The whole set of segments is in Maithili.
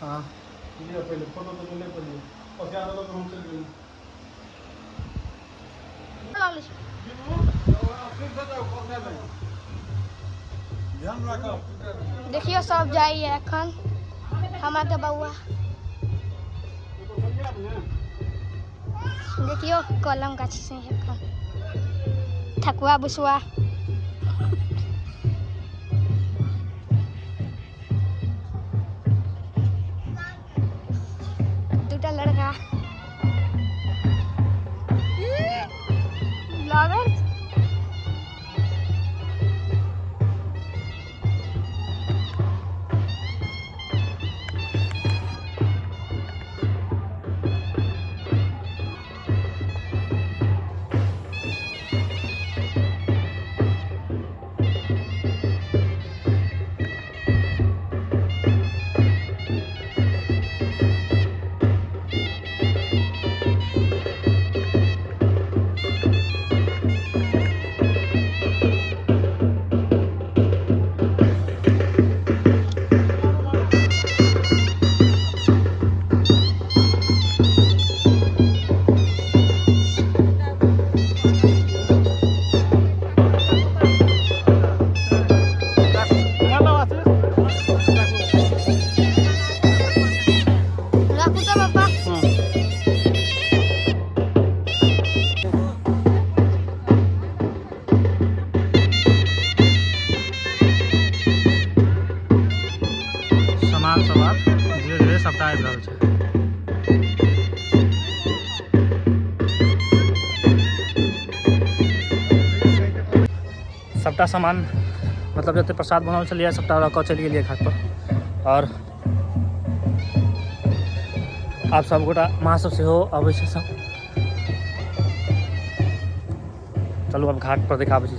हाँ। लिअ पहिले फोटो तऽ नहि पहिले पसिया देलक हम चलि गेलहुँ। ध्यान राखब। देखियो सब जाइए एखन हमरा के बउआ। देखियो कलम गाछी से एखन ठकुआ बुसुआ। दूटा लड़का ब्लॉगर। राखू तऽ पापा। सामान सब आब धीरे धीरे सबटा आबि रहल छै। सबटा सामान मतलब जते प्रसाद बनल छलैए सबटा लऽ कऽ चलि गेलियै घाट पर। और आब सबगोटा माँ सब सेहो अबै छै सब। चलू आब घाट पर देखाबै छी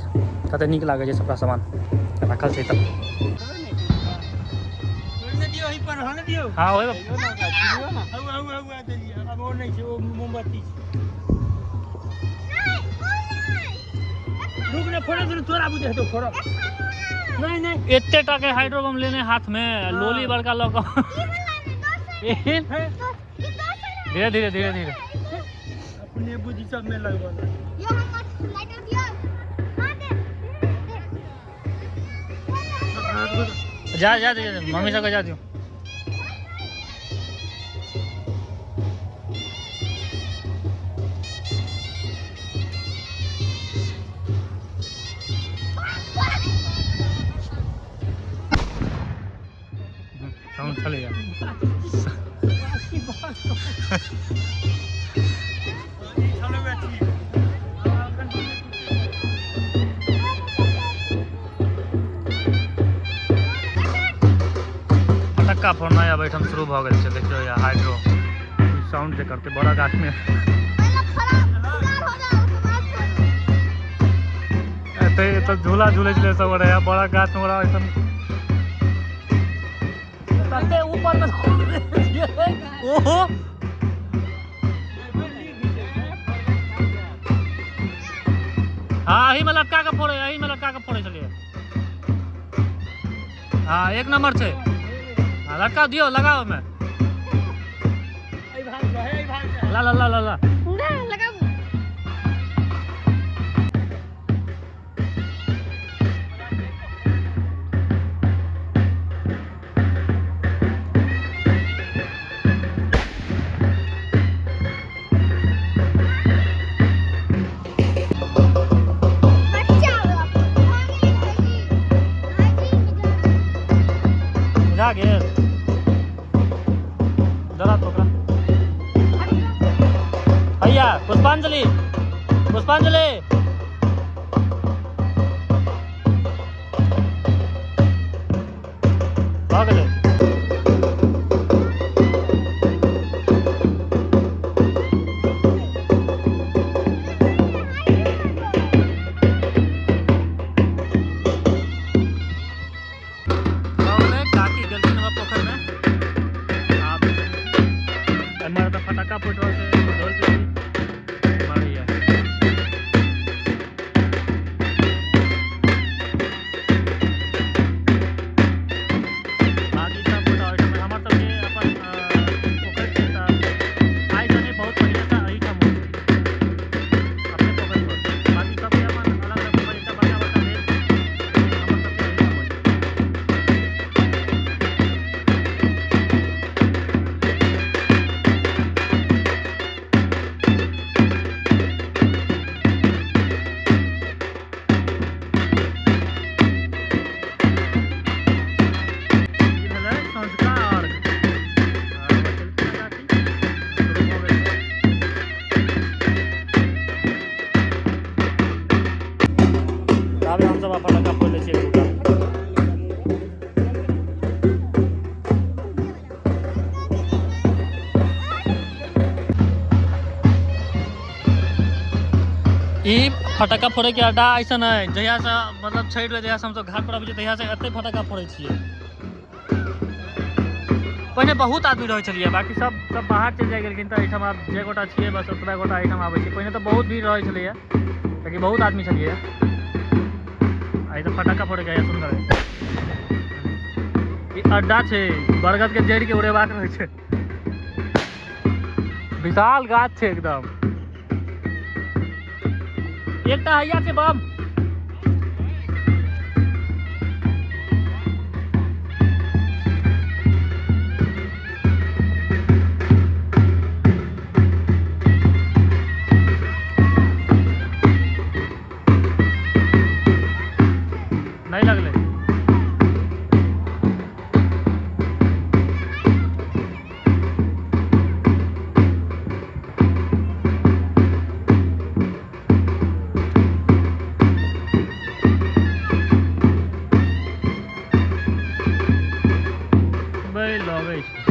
कते नीक लागै छै सबटा सामान राखल छै तऽ। हाँ, ओहि पर। एते टा के हाइड्रोबम लेने हाथ में लोली बड़का लऽ कऽ। धीरे धीरे धीरे धीरे। अपने बुद्धि सब में लगबल। जा जा जा मम्मी सबके जा दियौ। साउंड चलेगा। फटक्का फोड़नाइ आब एहिठाम शुरू भऽ गेल छै। देखियौ या हाइड्रो साउंड जे करतै बड़ा गाछ में। एतै एतऽ झूला झूलै छलै सब गोटे, बड़ा गाछ में बड़ा ऐसन तते ऊपर में। ओहो हाँ, एही में लटका के फोड़े, एही में लटका के फोड़े छलियै। हाँ, एक नंबर छै। हाँ, लटका दियौ, लगाओ में। ला ला ला ला ला। बुझा गेल। जरा तो ओकरा। हैया पुष्पांजलि, पुष्पांजलि। भऽ गेलै। भऽ गेलै, काकी गेलखिन हमर पोखरिमे। आब एम्हर तऽ फटक्का फूटि रहल छै, ढोल पिपही मारैया। माँ ई फटाका फोड़े के अड्डा ऐसा है, जहिया से मतलब छठि में जहिया से हमसब घाट पर आबै छियै तहिया से एते फटाका फोड़ै छियै। पहिने बहुत आदमी रहै छलियै, बाकी सब बाहर चलि जाइ गेलखिन, तऽ एहिठाम आब जे गोटा छियै बस ओतबा गोटा एहिठाम आबै छियै। पहिने तऽ बहुत भीड़ रहै छलैया, कियाकि बहुत आदमी छलियै। आइ तऽ फटाका फोड़े के सुन्दर ई अड्डा छै, बरगद के जड़ि के उड़ेबाक रहै छै। विशाल गाछ छै एकदम। एकटा हैया छै बम। नहीं लगले। लगै छै।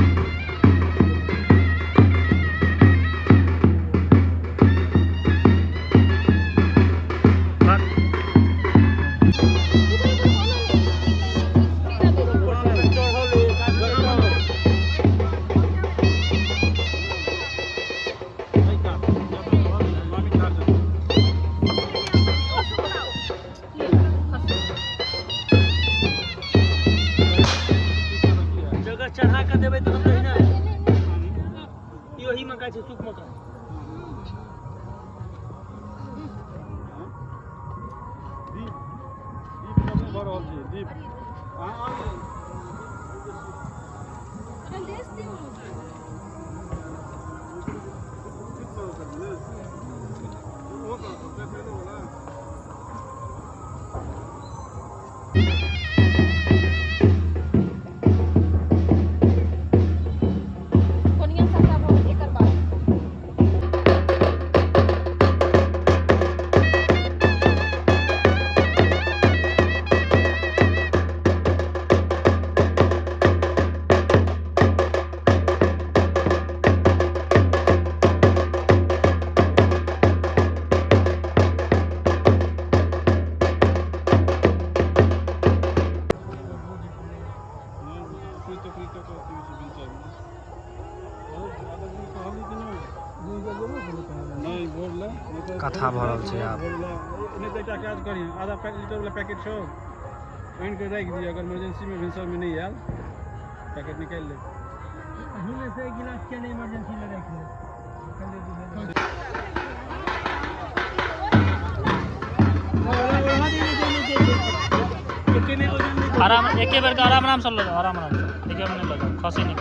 चढ़ा के देबै तऽ हम ना ई ओही मका छै, सूख मका। दीप दीप कमे भऽ रहल छै। दीप कथा भऽ रहल छै आब। नहि तऽ एकटा काज करी, आधा लीटर वाला पैकेट छौ आनि कऽ राखि दिअ, अगर इमरजेंसी में भिनसर में नहीं आयल पैकेट निकालि ले। अहीमे से एक गिलास किया नहीं इमरजेंसी में राखि ले। आराम एके बेर के आराम आराम से लऽ जाओ, आराम आराम से, एके बेर नहीं लऽ जाओ, खसी नहीं।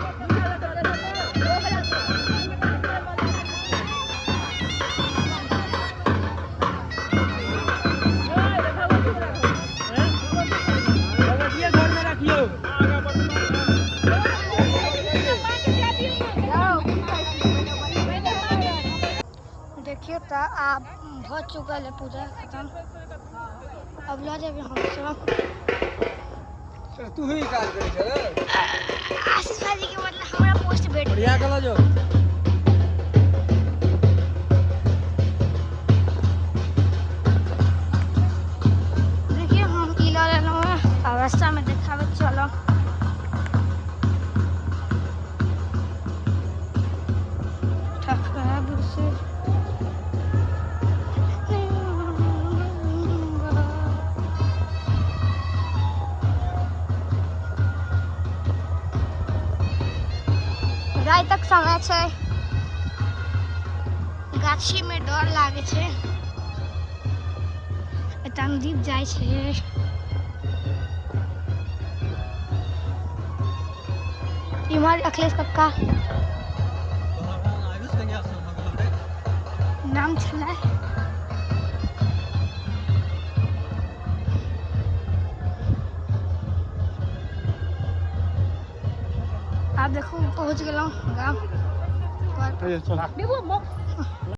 देखियो तो आप हो चुकल है पूजा खत्म, अब लऽ जेबै हमसब। तू ही काज करै छे रे। आशीष भाईजी के मतलब हमरा पोस्ट भेट बढ़िया कला जो। देखियो हम ई लऽ लेलहुँ हैं, अब रास्ता में देखाबै चलब। रातिक समय छै, गाछी में डर लागे छै, एतऽ दीप जाइ छै। इम्हर अखिलेश कक्का नाम छलै। आब देखू पहुँच गेलहुँ गाम पर।